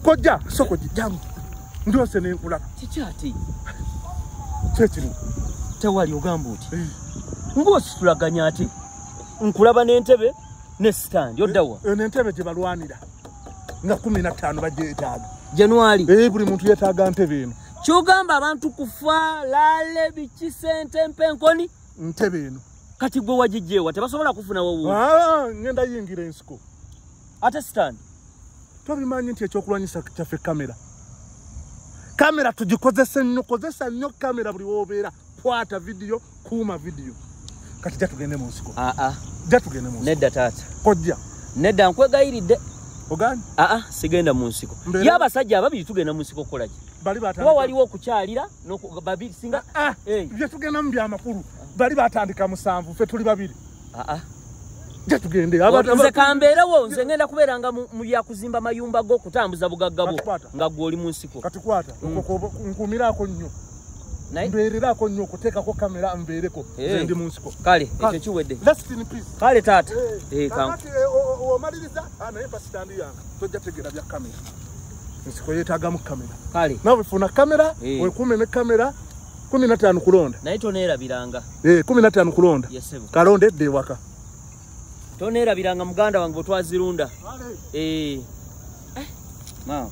Kojja soko jangu ndose nenkulaba kikyati kyekiri tewali ogamba oti ng'ositulaganya ate nkulaba n'entebe ne stand oddawa n'entebe gye balwanira nga 15 bagyetaaga January buli muntu yeetaaga ntebe eno kyogamba abantu kufa lale biki sente mpenkoni ntebe eno kati gwe wagijjeewa tebasobola kufuna wawuwo ngenda yingira ensiko ate stand tobimanyi nti ekyokulwanyisa kyaffe kamera kamera tugikozese nnyo kozesa nnyo kamera buli w'obeera kwata vidiyo kuuma vidiyo kati jja tugende mu nsiko jja tugende mu nsiko nedda taata kojja nedda nkwegayiridde oganye sigenda mu nsiko ye abasajja ababiri tugenda mu nsiko kukola ki kuba waliwo okukyalira babiri singa bye tugendamu byamakulu bali batandika 7 ffe tuli babiri jja tugende nze kambeerewo nze ngenda kubeeranga mu byakuzimba mayumba go kutambuza bugagga bwo nga gwe oli mu nsiko kati kwata nkuumirako nnyo mbeererako nnyo okuteekako kamera mbeereko nze ndi mu nsiko kale ekyo kiwedde rest in peace kale taata kakati omaliriza naye mpa sitandi yange tojja tegeera bya kamera ensiko yeetaagamu kamera kale nawe funa kamera wekuume ne kamera 15 kulonda naye toneerabiranga 15 kulonda kalonda edda ewaka toneerabiranga muganda wange bwe twazirunda mama.